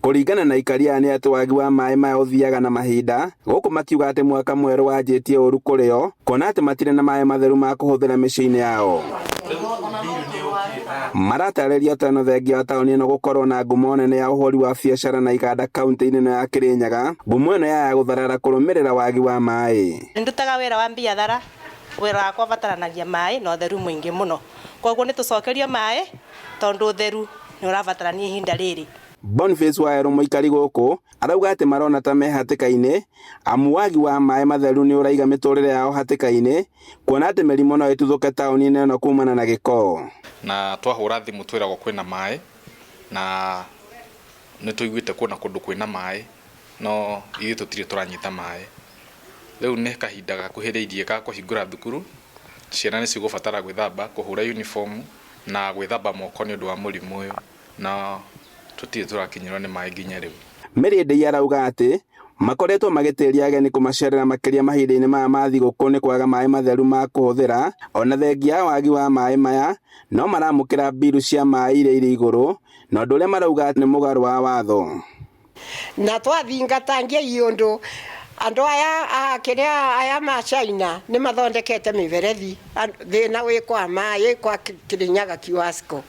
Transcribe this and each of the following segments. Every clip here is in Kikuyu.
Kũringana na aikari aya nĩ atĩ wagi wa maĩ maya ũthiaga na mahinda, gũkũ makiuga atĩ mwaka mwerũ wanjĩtie ũru kũrĩ o, kuona atĩ matirĩ na maĩ matheru ma kũhũthĩra mĩciĩ-inĩ yao. Maratarĩria ta ĩno thengia wa taũni ĩno gũkorwo na ngumo nene ya ũhũri wa biacara na iganda kaunti-inĩ ĩno ya Kirinyaga, ngumo ĩno yaya gũtharara kũrũmĩrĩra wagi wa maĩ. Ndutaga wĩra wa mbiathara, wĩra wakwa ũbataranagia maĩ na ũtheru mũingĩ mũno, koguo nĩ tũcokerio maĩ tondũ ũtheru nĩ ũrabatarania ihinda rĩrĩ. Boniface Wawerũ mũikari gũkũ arauga atĩ marona ta me hatĩka-inĩ amu wagi wa maĩ matheru nĩ ũraiga mĩtũrĩre yao hatĩka-inĩ kuona atĩ mĩrimũ no ĩtuthũke taũni-inĩ ĩno kumana na gĩko. Na twahũra thimũ twĩragwo kwĩna maĩ na nĩ tũiguĩte kwĩna kũndũ kwĩna maĩ no ithuĩ tũtirĩ tũranyita maĩ. Rĩu nĩ kahinda gakuhĩrĩirie ga kũhingũra thukuru, ciana nĩ cigũbatara gwĩthamba, kũhũra uniform na gwĩthamba moko nĩ ũndũ wa mũrimũ ũyũ na tũtirĩ tũrakinyĩrwo nĩ maĩ nginya rĩu. Mary Ndei arauga atĩ makoretwo magĩtĩria ageni kũmacerera makĩria mahinda-inĩ maya ma thigũkũ nĩ kwaga maĩ matheru ma kũhũthĩra. Ona thengia ya wagi wa maĩ maya no maramũkĩra mbiru cia maĩ iria irĩ igũrũ, na ũndũ ũrĩa marauga nĩ mũgarũ wa watho. Na twathingatangia iundu andu aya a kiria aya ma China ni mathondekete miberethi thina wi kwa mai kwa Kirinyaga Kiwasco.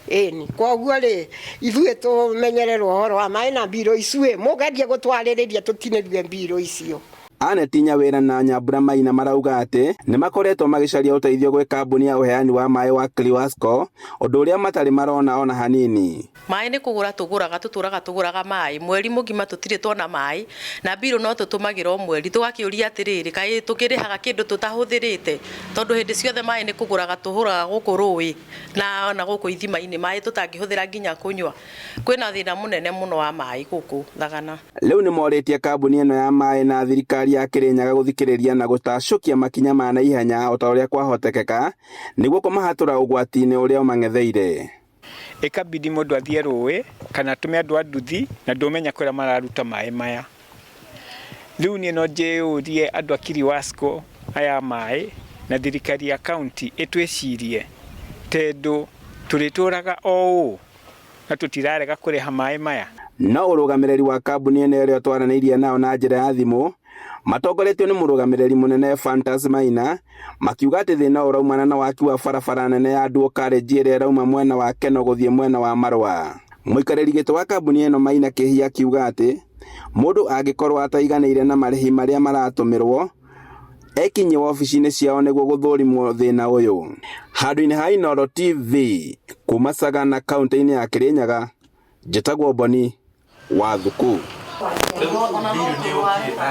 Ĩni koguo rĩ, ithuĩ tũmenyererwo ũhoro wa maĩ na mbirũ icuĩ mũgerie gũtwarĩrĩria tũtinĩrie mbirũ icio. Anet Nyawĩra na Nyambura Maina marauga atĩ nĩ makoretwo magĩcaria ũteithio gwĩ kambuni ya ũheani wa maĩ wa Cliwasco, ũndũ ũrĩa matarĩ marona ona hanini. Maĩ nĩ kũgũra tũgũraga, tũtũraga tũgũraga maĩ mweri mũgima tũtirĩ tuona maĩ na mbirũ no tũtũmagĩra o mweri. Tũgakĩũria atĩrĩrĩ, kaĩ tũkĩrĩhaga kĩndũ tũtahũthĩrĩte? Tondũ hĩndĩ ciothe maĩ nĩ kũgũraga tũgũraga gũkũ rũĩ na gũkũ ithima-inĩ, maĩ tũtangĩhũthĩra nginya kũnyua. Kwĩna thĩna mũnene mũno wa maĩ gũkũ Thagana. Rĩu nĩ morĩtie kambuni ĩno ya maĩ na thirikari ya Kirinyaga gũthikĩrĩria na gũtacũkia makinya ma naihenya o ta ũrĩa kwahotekeka nĩguo kũmahatũra ũgwati-inĩ ũrĩa ũmang'etheire. Ĩkabidi mũndũ athiĩ rũĩ kana atũme andũ a nduthi na ndũmenya kũrĩa mararuta maĩ maya. Rĩu niĩ no njĩyũrie andũ a Kiliwasco aya a maĩ na thirikari ya county ĩtwĩcirie tondũ tũrĩtũraga o ũũ na tũtirarega kũrĩha maĩ maya. No ũrũgamĩrĩri wa kambuni ĩno ĩrĩa twaranĩirie nao na njĩra ya thimũ matongoretio nĩ mũrũgamĩrĩri mũnene Fantas Maina makiuga atĩ thĩna ũraumana na waki wa barabara nene ya Dual Carriage ĩrĩa ĩrauma mwena wa Keno gũthiĩ mwena wa Marũa. Mũikarĩri gĩtĩ wa kambuni ĩno Maina Kĩhia akiuga atĩ mũndũ angĩkorwo ataiganĩire na marĩhi marĩa maratũmĩrwo ekinyie wabici-inĩ ciao nĩguo gũthũrimwo thĩna ũyũ. Handũ-inĩ ha Inooro TV kuma Sagana kaunti-inĩ ya Kirinyaga, njĩtagwo Boni wa Thuku.